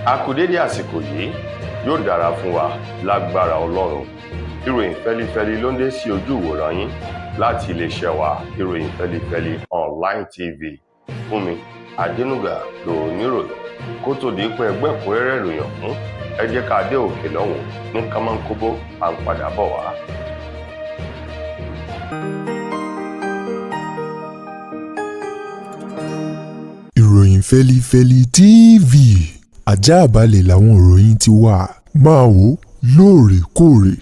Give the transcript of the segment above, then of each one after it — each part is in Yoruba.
A kú dédé àsìkò yìí, yóò dára fún wa lágbára Ọlọ́run. Ìròyìn fẹlifẹli ló ń dé sí ojú ìwòran yín láti iléeṣẹ́ wa, Ìròyìn Fẹlifẹli Online TV. Fúnmi Adénúgà ló níròyìn. Kó tó di pé ẹgbẹ́ ẹ̀kúnrẹ́rẹ́ ìròyìn ọ̀hún, ẹ jẹ́ ká dé òkè lọ́hùn ní kánmọ́nkóbó, à ń padà bọ̀ wá. Ìròyìn Fẹlifẹli TV, ajáàbalẹ̀ làwọn ìròyìn ti wà, máa wò lóòrèkóòrè.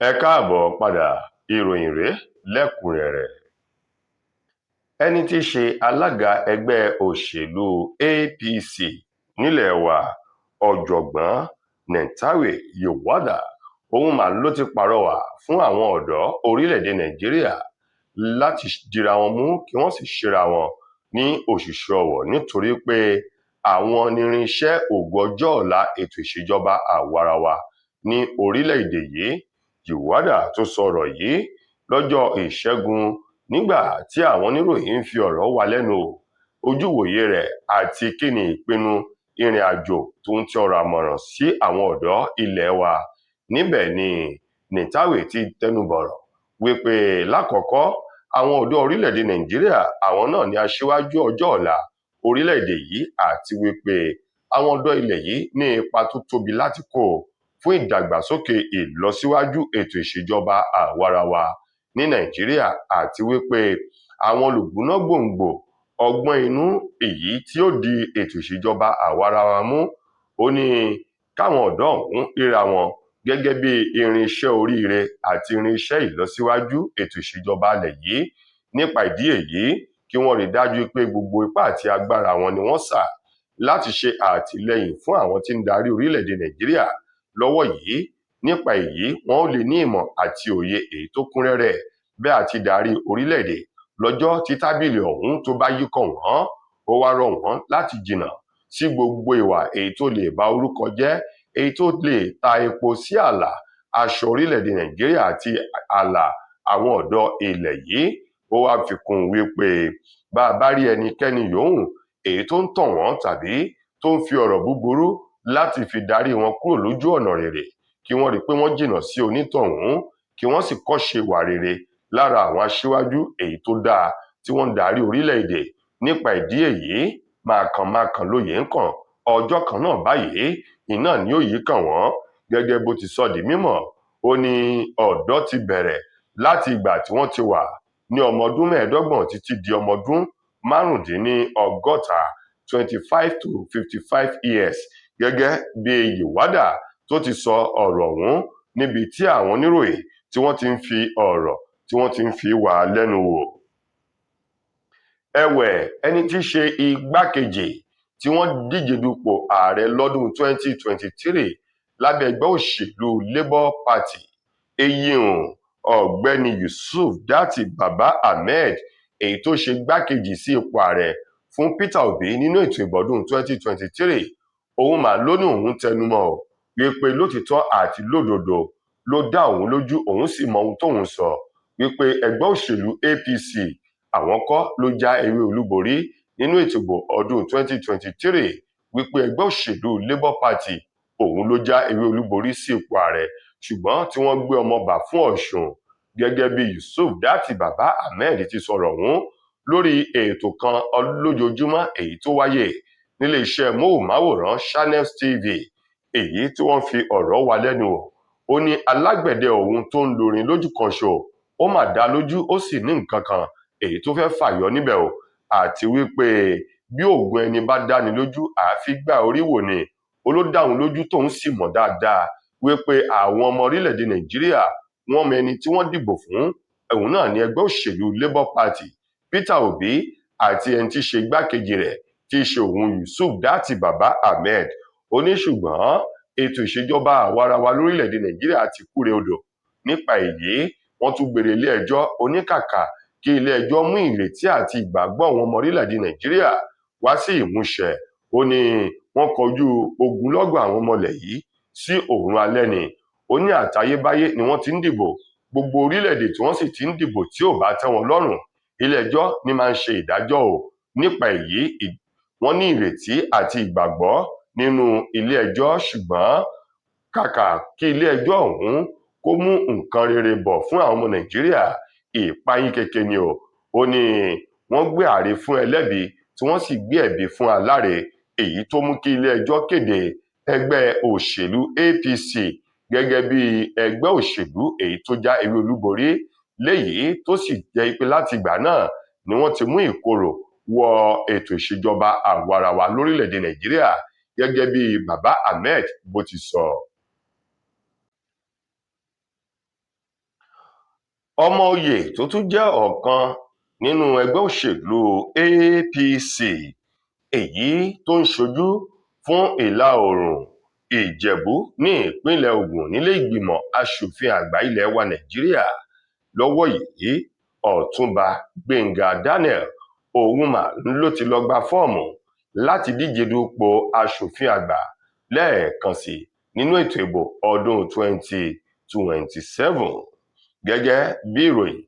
Ẹ káàbọ̀ padà, ìròyìn rèé lẹ́kùnrẹ́rẹ́. Ẹni tí í ṣe alága ẹgbẹ́ òṣèlú APC nílẹ̀ wa, Ọ̀jọ̀gbọ́n Nentawe Yilwatda, òun mà ló ti pàrọwà fún àwọn ọ̀dọ́ orílẹ̀-èdè Nàìjíríà láti dira wọn mú kí wọ́n sì ṣera wọn ní òṣùṣù ọwọ̀, nítorí pé àwọn nírinṣẹ́ ògo ọjọ́ ọ̀la ètò ìṣèjọba àwarawa ní orílẹ̀-èdè yìí. Yilwatda tó sọ̀rọ̀ yìí lọ́jọ́ Ìṣẹ́gun nígbà tí àwọn oníròyìn ń fi ọ̀rọ̀ wá lẹ́nu wò ojúwòye rẹ̀ àti kí ni ìpinnu ìrìn àjò tó ń ti ọ̀rọ̀ àmọ̀ràn sí àwọn ọ̀dọ́ ilé wa. Níbẹ̀ ni Nentawe ti tẹnubọ̀rọ̀ wípé lákọ̀ọ́kọ́, àwọn ọ̀dọ́ orílẹ̀-èdè Nàìjíríà, àwọn náà ni aṣíwájú ọjọ́ ọ̀la orílẹ̀-èdè yìí, àti wípé àwọn ọ̀dọ́ ilẹ̀ yìí ní ipa tó tóbi láti kó fún ìdàgbàsókè ìlọsíwájú ètò ìṣèjọba àwarawa ní Nàìjíríà, àti wípé àwọn olùgbóná gbòǹgbò ọgbọ́n inú èyí tí ó di ètò ìṣèjọba àwarawa mú. Ó ní káwọn ọ̀dọ́ ọ̀hún ríra wọn gẹ́gẹ́ bí irinṣẹ́ oríire àti irinṣẹ́ ìlọsíwájú ètò ìṣèjọba alẹ̀ yìí. Nípa ìdí èyí, kí wọ́n rí dájú pé gbogbo ipá àti agbára wọn ni wọ́n sà láti ṣe àtìlẹ́yìn fún àwọn tí ń darí orílẹ̀-èdè Nàìjíríà lọ́wọ́ yìí. Nípa èyí, wọn ó lè ní ìmọ̀ àti òye èyí tó kún rẹ́rẹ́ bẹ́ẹ̀ àti darí orílẹ̀-èdè lọ́jọ́ tí tábìlì ọ̀hún tó bá yí kàn wọ́n. Ó wá rọ̀ wọ́n láti jìnnà sí gbogbo ìwà èyí tó lè ba orúkọ jẹ́, èyí tó lè ta epo sí ààlà aṣọ orílẹ̀-èdè Nàìjíríà àti ààlà àwọn ọ̀dọ́ ilẹ̀ yìí. Ó wá fi kún un wípé bá a bá rí ẹnikẹ́ni yòówù èyí tó ń tàn wọ́n tàbí tó ń fi ọ̀rọ̀ búburú láti fi darí wọn kúrò lójú ọ̀nà rere, kí wọ́n rí i pé wọ́n jìnnà sí onítọ̀hún, kí wọ́n sì kọ́ṣe ìwà rere lára àwọn aṣíwájú èyí tó dáa tí wọ́n ń darí orílẹ̀-èdè. Nípa ìdí èyí, máa kàn máa kàn lóye ń kàn, ọjọ́ kan náà báyìí iná ni ó yí kàn wọ́n. Gẹ́gẹ́ bó ti sọ di mímọ̀, ó ní ọ̀dọ́ ti bẹ̀rẹ̀ láti ìgbà tí wọ́n ti wà ní ọmọ ọdún 25 títí di ọmọ ọdún 65, 25 to 55 years, gẹ́gẹ́ bí Yilwatda tó ti sọ ọ̀rọ̀ ọ̀hún níbi tí àwọn oníròyìn tí wọ́n ti ń fi ọ̀rọ̀ tí wọ́n ti ń fi wá lẹ́nu wò. Ẹ̀wẹ̀, ẹni tí í ṣe igbákejì tí wọ́n díje dupò ààrẹ lọ́dún 2023 lábẹ́ ẹgbẹ́ òṣèlú Labour Party, eyín ọ̀gbẹ́ni Yusuf Datti Baba Ahmed, èyí tó ṣe igbákejì sí ipò ààrẹ fún Peter Obi nínú ètò ìbò ọdún 2023, òun mà ló ní òun tẹnumọ́ ò wípé lótìtọ́ àti lódodo ló dá òun lójú, òun sì mọ ohun tóun sọ wípé ẹgbẹ́ òṣèlú APC àwọn kọ́ ló já ewé olúborí nínú ètò ìbò ọdún 2023, wípé ẹgbẹ́ òṣèlú Labour Party òun ló já ewé olúborí sí ipò ààrẹ, ṣùgbọ́n tí wọ́n gbé ọmọ bà fún Ọ̀ṣun. Gẹ́gẹ́ bí Yusuf Datti Baba Ahmed ti sọ̀rọ̀ ọ̀hún lórí ètò kan lójoojúmọ́ èyí tó wáyé nílé iṣẹ́ móhùnmáwòrán Channels TV, èyí tí wọ́n fi ọ̀rọ̀ wá lẹ́nu wò. Ó ní alágbẹ̀dẹ òun tó ń lorin lójú kan ṣo, ó mà dá lójú, ó sì ní nǹkan kan èyí tó fẹ́ fàyọ níbẹ̀ o, àti wípé bí oògùn ẹni bá dáni lójú àáfi gbá orí wò ni. Ó ló dá òun lójú tóun sì mọ̀ dáadáa wípé àwọn ọmọ orílẹ̀-èdè Nàìjíríà wọ́n mọ ẹni tí wọ́n dìbò fún, òun náà ní ẹgbẹ́ òṣèlú Labour Party, Peter Obi àti ẹni tí í ṣe igbákejì rẹ̀ tí í ṣe òun Yusuf Datti Baba Ahmed. Ó ní ṣùgbọ́n ètò ìṣèjọba àwarawa lórílẹ̀-èdè Nàìjíríà ti kúre odò. Nípa èyí, wọ́n tún gbèrè ilé ẹjọ́ oníkàkà kí ilé ẹjọ́ mú ìrètí àti ìgbàgbọ́ àwọn ọmọ orílẹ̀-èdè Nàìjíríà wá sí ìmúṣẹ. Ó ní wọ́n kọjú ogunlọ́gọ̀ àwọn ọmọ ilẹ̀ yìí sí òórùn alẹ́ ni. Ó ní àtayébáyé ni wọ́n ti ń dìbò, gbogbo orílẹ̀-èdè tí wọ́n sì ti ń dìbò tí ò bá tẹ́ wọn lọ́rùn, Ilé-ẹjọ́ ní máa ń ṣe ìdájọ́ o. Nípa èyí, wọ́n ní ìrètí àti ìgbàgbọ́ nínú ilé-ẹjọ́, ṣùgbọ́n kàkà kí ilé-ẹjọ́ ọ̀hún kó mú nǹkan rere bọ̀ fún àwọn ọmọ Nàìjíríà, ìpayínkeke ni o. Ó ní wọ́n gbé àre fún ẹlẹ́bi tí wọ́n sì gbé ẹ̀bi fún aláre, èyí tó mú kí ilé-ẹjọ́ kéde ẹgbẹ́ òṣèlú APC gẹ́gẹ́ bí ẹgbẹ́ òṣèlú èyí tó já ewé olúborí, léyìí tó sì jẹ́ pé láti ìgbà náà ni wọ́n ti mú ìkorò wọ ètò ìṣèjọba àwarawa lórílẹ̀‐èdè Nàìjíríà, gẹ́gẹ́ bí Baba Ahmed bó ti sọ. Ọmọ oyè tó tún jẹ́ ọ̀kan nínú ẹgbẹ́ òṣèlú APC èyí tó ń ṣojú fún ìlà oòrùn Ìjẹ̀bú ní ìpínlẹ̀ Ògùn nílé ìgbìmọ̀ asòfin àgbà ilẹ̀ wa Nàìjíríà lọ́wọ́ yìí, Ọ̀túnba Gbénga Daniel, òun mà ló ti lọ gba fọ́ọ̀mù láti díje dupò asòfin àgbà lẹ́ẹ̀kan sí nínú ètò ìbò ọdún 2027. Gẹ́gẹ́ bí ìròyìn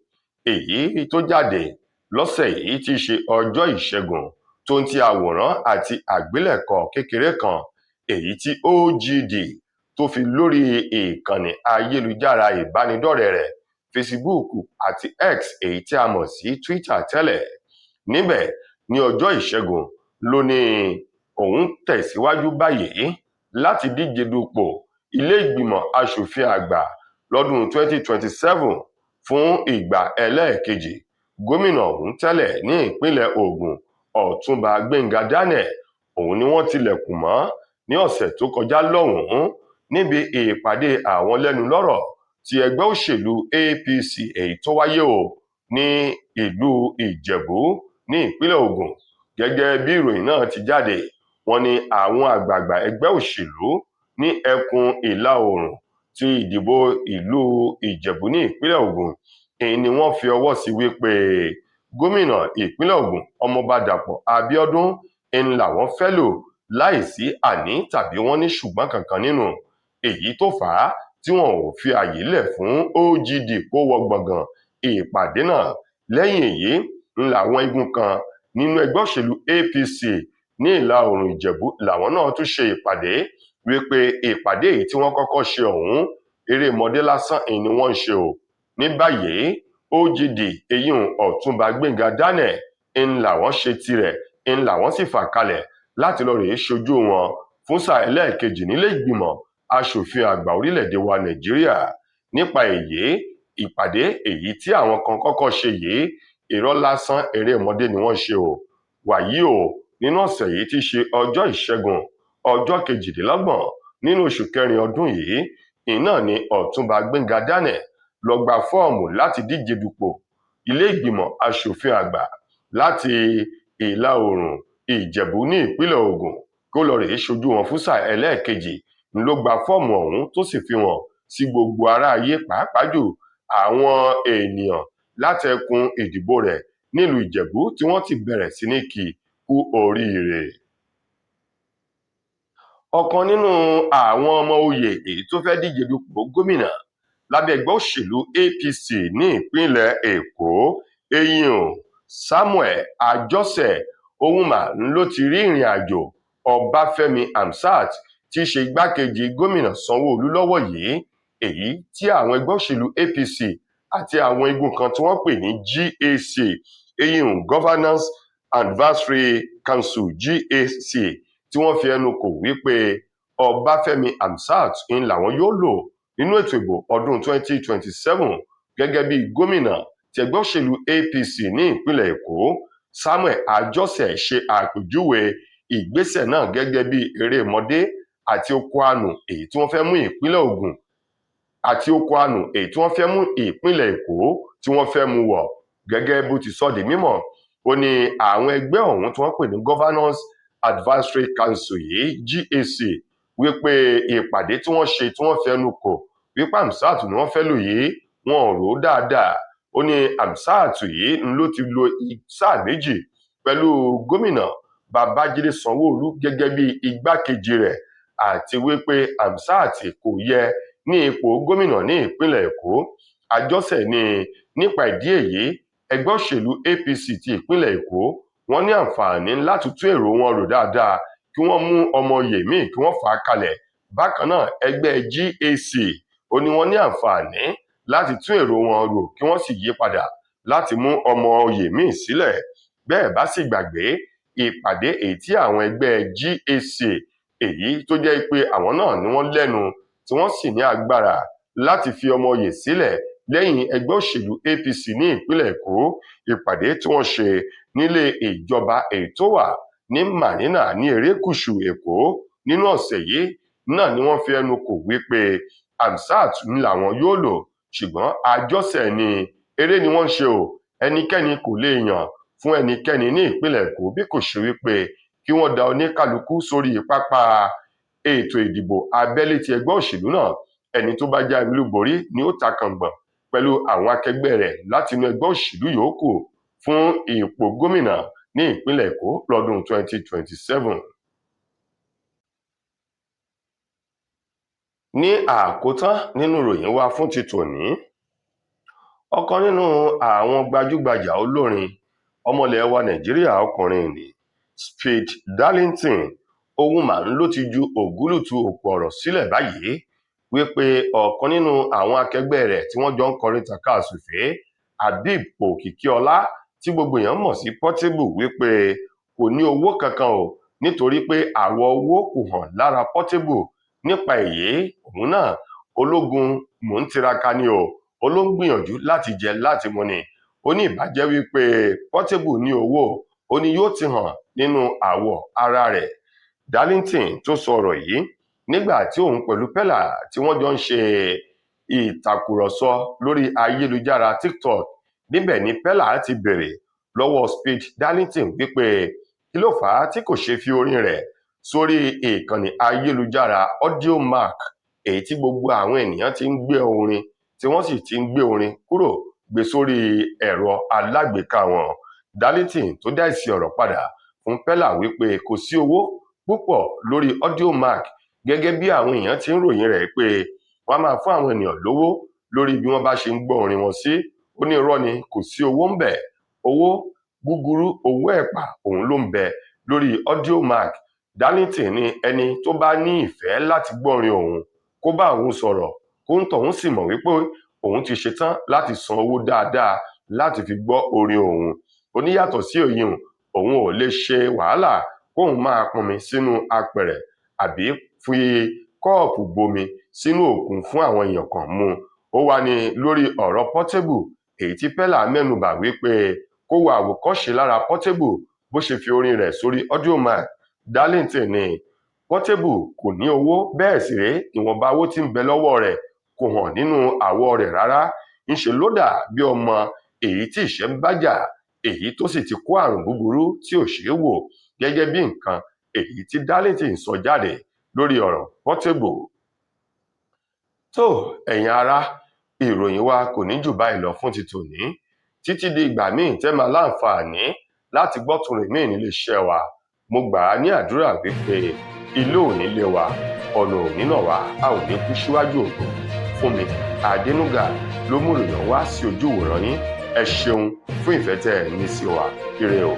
èyí tó jáde lọ́sẹ̀ yìí ti ṣe ọjọ́ Ìṣẹ́gun, tó ń ti àwòrán àti àgbélẹ̀kọ kékeré kan èyí tí OGD tó fi lórí ìkànnì ayélujára ìbánidọ́rẹ̀ẹ́ rẹ̀ Facebook àti X èyí tí a mọ̀ sí Twitter tẹ́lẹ̀. Níbẹ̀ ní ọjọ́ Ìṣẹ́gun ló ní òun tẹ̀síwájú báyìí láti díje dupò ilé ìgbìmọ̀ asòfin àgbà lọ́dún 2027 fún ìgbà ẹlẹ́ẹ̀kejì. Gómìnà ọ̀hún tẹ́lẹ̀ ní ìpínlẹ̀ Ògùn, Ọ̀túnba Gbénga Daniel, òun ni wọ́n tilẹ̀kùn mọ́ ní ọ̀sẹ̀ tó kọjá lọ́hùn-ún níbi ìpàdé àwọn lẹ́nulọ́rọ̀ ti ẹgbẹ́ òṣèlú APC èyí tó wáyé o ní ìlú Ìjẹ̀bú ní ìpínlẹ̀ Ògùn. Gẹ́gẹ́ bí ìròyìn náà ti jáde, wọ́n ní àwọn àgbààgbà ẹgbẹ́ òṣèlú ní ẹkùn ìlà oòrùn ti ìdìbò ìlú Ìjẹ̀bú ní ìpínlẹ̀ Ògùn èyí ni wọ́n fi ọwọ́ sí wípé gómìnà ìpínlẹ̀ Ògùn Ọmọọba Dàpọ̀ Abíọ́dún ń làwọn fẹ́ lò láìsí àní tàbí wọ́n ní ṣùgbọ́n kankan nínú èyí tó fà á tí wọn ò fi àyè lẹ̀ fún OGD kó wọ gbọ̀ngàn ìpàdé náà. Lẹ́yìn èyí ń làwọn igun kan nínú ẹgbẹ́ òṣèlú APC ní ìlà oòrùn Ìjẹ̀bú làwọn náà tún ṣe ìpàdé wípé ìpàdé èyí tí wọ́n kọ́kọ́ ṣe ọ̀hún erémọdé lásán èyí ni wọ́n ń ṣe o. Ní báyìí OGD eyín Ọ̀túnba Gbénga Daniel ń làwọn ṣe tirẹ̀, ń làwọn sì fà kalẹ̀ láti lọ rèé ṣojú wọn fún sáà ẹlẹ́ẹ̀kejì nílé ìgbìmọ̀ asòfin àgbà orílẹ̀-èdè wa Nàìjíríà. Nípa èyí, ìpàdé èyí tí àwọn kan kọ́kọ́ ṣe yìí, irọ́ lásán erémọdé ni wọ́n ṣe o. Wàyí o, nínú ọ̀sẹ̀ yìí ti ṣe ọjọ́ Ìṣẹ́gun, ọjọ́ 28 nínú oṣù kẹrin ọdún yìí, iná ni Ọ̀túnba Gbénga Daniel lọ gba fọ́ọ̀mù láti díje dupò ilé ìgbìmọ̀ asòfin àgbà láti ìlà oòrùn Ìjẹ̀bú ní ìpínlẹ̀ Ògùn kó lọ rèé ṣojú wọn fún sáà ẹlẹ́ẹ̀kejì. Ń ló gba fọ́ọ̀mù ọ̀hún tó sì fi hàn sí gbogbo ará ayé, pàápàá jù àwọn ènìyàn látẹkùn ìdìbò rẹ̀ nílùú Ìjẹ̀bú tí wọ́n ti bẹ̀rẹ̀ sí ní kí kú oríire. Ọ̀kan nínú àwọn ọmọ oyè èyí tó fẹ́ díje dupò gómìnà lábẹ́ ẹgbẹ́ òṣèlú APC ní ìpínlẹ̀ Èkó, eyín Samuel Àjọsẹ̀, òun mà ló ti rí ìrìn àjò Ọbáfẹ́mi Hamsat tí í ṣe igbákejì gómìnà Sanwó-Olú lọ́wọ́ yìí, èyí tí àwọn ẹgbẹ́ òṣèlú APC àti àwọn igun kan tí wọ́n pè ní GAC, eyín Governance Advisory Council GAC, tí wọ́n fi ẹnu kò wípé Ọbáfẹ́mi Hamsat ń làwọn yóò lò nínú ètò ìbò ọdún 2027 gẹ́gẹ́ bí gómìnà ti ẹgbẹ́ òṣèlú APC ní ìpínlẹ̀ Èkó. Samuel Àjọsẹ̀ ṣe àpèjúwe ìgbésẹ̀ náà gẹ́gẹ́ bí erémọdé àti oko àánú èyí tí wọ́n fẹ́ mú ìpínlẹ̀ Ògùn àti oko àánú èyí tí wọ́n fẹ́ mú ìpínlẹ̀ Èkó tí wọ́n fẹ́ mú wọ̀. Gẹ́gẹ́ bó ti sọ di mímọ̀, ó ní àwọn ẹgbẹ́ ọ̀hún tí wọ́n pè ní Governance Advisory Council yìí GAC wípé ìpàdé tí wọ́n ṣe tí wọ́n fẹnu kò wípé Hamsat ni wọ́n fẹ́ lò yìí, wọn ò rò ó dáadáa. Ó ní Hamsat yìí ló ti lo sáà méjì pẹ̀lú gómìnà Babájídé Sanwó-Olú gẹ́gẹ́ bí igbákejì rẹ̀, àti wípé Hamsat kò yẹ ní ipò gómìnà ní ìpínlẹ̀ Èkó. Àjọsẹ̀ ní nípa ìdí èyí Ẹgbẹ́ òṣèlú APC ti ìpínlẹ̀ Èkó, wọ́n ní àǹfààní láti tún èrò wọn rò dáadáa kí wọ́n mú ọmọ oyè míì kí wọ́n fà á kalẹ̀. Bákan náà, ẹgbẹ́ GAC ó ní wọ́n ní àǹfààní láti tún èrò wọn rò kí wọ́n sì yí padà láti mú ọmọ oyè míì sílẹ̀. Bẹ́ẹ̀ bá sì gbàgbé ìpàdé èyí tí àwọn ẹgbẹ́ GAC, èyí tó jẹ́ pé àwọn náà ni wọ́n lẹ́nu tí wọ́n sì ní agbára láti fi ọmọ oyè sílẹ̀ lẹ́yìn ẹgbẹ́ òṣèlú APC ní ìpínlẹ̀ Èkó, ìpàdé tí wọ́n ṣe nílé ìjọba èyí tó wà ní Marina ní erékùṣù Èkó nínú ọ̀sẹ̀ yìí náà ni wọ́n fi ẹnu kò wípé Hamsat ń làwọn yóò lò, ṣùgbọ́n àjọṣe ni eré ni wọ́n ń ṣe o. Ẹnikẹ́ni kò lè yàn fún ẹnikẹ́ni ní ìpínlẹ̀ Èkó bí kò ṣe wípé kí wọ́n da oníkálukú sórí pápá ètò ìdìbò abẹ́lé ti ẹgbẹ́ òṣèlú náà. Ẹni tó bá jáwé olúborí ni ó ta kàngbọ̀n pẹ̀lú àwọn akẹgbẹ́ rẹ̀ láti inú ẹgbẹ́ òṣèlú yòókù fún ipò gómìnà ní ìpínlẹ̀ Èkó lọ́dún 2027. Ní àkótán nínú ìròyìn wa fún ti tòní, ọ̀kan nínú àwọn gbajúgbajà olórin ọmọlẹ̀ wa Nàìjíríà ọkùnrin ní Speed Darlington ohun mà ń ló ti ju ògúlùtù òkú ọ̀rọ̀ sílẹ̀ báyìí wípé ọ̀kan nínú àwọn akẹgbẹ́ rẹ̀ tí wọ́n jọ ń kọrin tàkasúfèé, Habib Òkìkíọlá tí gbogbo èèyàn mọ̀ sí Portable, wípé kò ní owó kankan o, nítorí pé àwọ̀ owó kò hàn lára Portable. Nípa èyí, òun náà ológun mò ń tiraka ni o, ó ló ń gbìyànjú láti jẹ láti mu ni. Ó ní ìbàjẹ́ wípé Portable ní owó, ó ní yóò ti hàn nínú àwọ̀ ara rẹ̀. Darlington tó sọ ọ̀rọ̀ yìí nígbà tí òun pẹ̀lú Pella tí wọ́n jọ ń ṣe ìtàkùrọ̀sọ lórí ayélujára TikTok. Níbẹ̀ ni Pella ti béèrè lọ́wọ́ Speed Darlington wípé kí ló fà á tí kò ṣe fi orin rẹ̀ sórí ìkànnì ayélujára Audiomack, èyí tí gbogbo àwọn ènìyàn ti ń gbé orin tí wọ́n sì ti ń gbé orin kúrò gbé sórí ẹ̀rọ alágbèéká wọn. Darlington tó dá èsì ọ̀rọ̀ padà fún Pella wípé kò sí owó púpọ̀ lórí Audiomack gẹ́gẹ́ bí àwọn èèyàn ti ń ròyìn rẹ̀ pé wọ́n á máa fún àwọn ènìyàn lówó lórí bí wọ́n bá ṣe ń gbọ́ orin wọn sí. Ó ní irọ́ ni, kò sí owó ń bẹ̀, owó gúgúrú, owó ẹ̀pà òun ló ń bẹ lórí Audiomack. Darlington ní ẹni tó bá ní ìfẹ́ láti gbọ́ orin òun kó bá òun sọ̀rọ̀, kó ń tọ̀hún sì mọ̀ wípé òun ti ṣetán láti san owó dáadáa láti fi gbọ́ orin òun. Ó ní yàtọ̀ sí òyìn, òun ò lè ṣe wàhálà kóun máa pọnmi sínú apẹ̀rẹ̀ àbí fi kọ́ọ̀pù bomi sínú òkun fún àwọn èèyàn kan mu. Ó wà ní lórí ọ̀rọ̀ Portable èyí tí Pella mẹ́nubà wípé kó wo àwòkọ́ṣe lára Portable bó ṣe fi orin rẹ̀ sórí Audiomack. Darlington ní Portable kò ní owó, bẹ́ẹ̀ sì rèé ìwọ̀nba owó tí ń bẹ lọ́wọ́ rẹ̀ kò hàn nínú àwọ̀ rẹ̀ rárá, ńṣe ló dà bí ọmọ èyí tí ìṣẹ́ ń bá jà, èyí tó sì ti kó àrùn búburú tí ò ṣeé wò, gẹ́gẹ́ bí nǹkan èyí tí Darlington sọ jáde lórí ọ̀rọ̀ Portable. Tó ẹ̀yin ará, ìròyìn wa kò ní jù báyìí lọ fún ti tòní títí di ìgbà míì tẹ́ máa láǹfààní láti gbọ́ tòrìn míì nílé iṣẹ́ wa. Mo gbà á ní àdúrà wípé ilé ò ní lé wa, ọ̀nà ò ní nà wá, a ò ní kú síwájú ògo. Fún mi Adénúgà ló mú ìròyìn wá sí ojú ìwòran yín. Ẹ ṣeun fún ìfẹ́ tẹ́ ẹ ní sí wa. Ire o.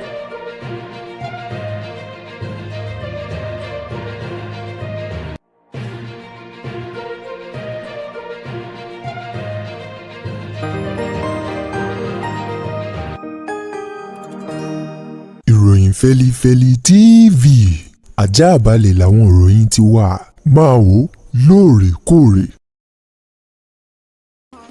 Ìròyìn Fẹ́lífẹ́lí TV àjààbálẹ̀ làwọn ìròyìn ti wà, máa wò lóòrèkóòrè.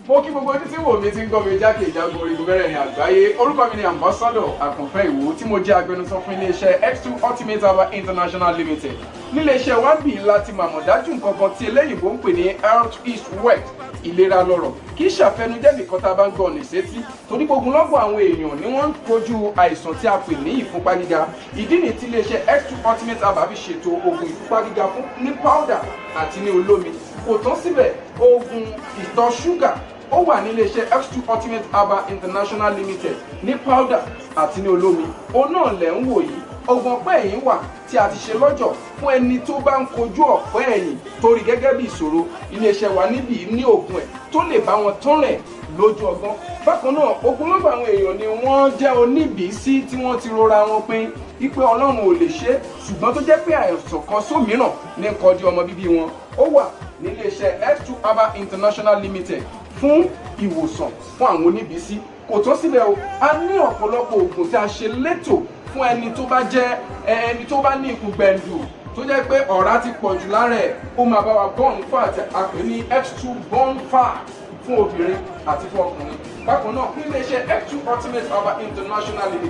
Mo kí gbogbo ojú tí wò mí tí ń gbọ́ mi jákè ìjágun orígun mẹ́rẹ̀ẹ̀rin àgbáyé. Orúkọ mi ni Ambassador Àkànfẹ́ Ìwò tí mo jẹ́ agbẹnusọ fún iléeṣẹ́ X2 Ultimate Herbal International Limited. Níléeṣẹ́ wa ń bì láti màmọ̀ dájú nǹkan kan tí eléyìnbó ń pè ní health is wealth, ìlera lọ́rọ̀. Kì í ṣàfẹnujẹ́ nìkan tá a bá ń gbọ́ ní sétí, torí gbogbo lọ́gbọ̀n àwọn èèyàn ni wọ́n ń kojú àìsàn tí a pè ní ìfúnpá gíga. Ìdí nìyí tí iléeṣẹ́ X2 Ultimate Herbal fi ṣètò oògùn ìfúnpá gíga fún ní powder àti ní olómi. Kò tán síbẹ̀, oògùn ìtọ̀ ṣúgà ó wà ní iléeṣẹ́ X2 Ultimate Herbal International Limited ní powder àti ní olómi. Òun náà lẹ̀ ń wò yìí. Oògùn ọ̀pẹ́ ẹ̀yìn wà tí a ti ṣe lọ́jọ̀ fún ẹni tó bá ń kojú ọ̀pẹ́ ẹ̀yìn torí gẹ́gẹ́ bí ìṣòro. Iléeṣẹ́ wa níbí ní oògùn ẹ̀ tó lè bá wọn tán rẹ̀. Lójú ọgbọ́n bákan náà, ogunlọ́gọ̀ àwọn èèyàn ni wọ́n jẹ́ oníbìísí tí wọ́n ti rora wọn pin wípé Ọlọ́run ò lè ṣe, ṣùgbọ́n tó jẹ́ pé àìsàn kan sómìíràn ní kọjú ọmọ bíbí wọn. Ó wà níléeṣẹ́ X2 Herbal International Limited fún ìwòsàn fún àwọn oníbìísí. Kò tó síbẹ̀ o, a ní ọ̀pọ̀lọpọ̀ oògùn tí a ṣe létò fún ẹni tó bá jẹ́ ẹni tó bá ní ikùn gbẹ̀ǹdù, tó jẹ́ pé ọ̀rá ti pọ̀ jù lára ẹ̀. Ó máa bá wa burn fat, a pè ní X2 Burn Fat, fún obìnrin àti fún ọkùnrin. Bákan náà, níléeṣẹ́ X2 Ultimate Herbal International Limited.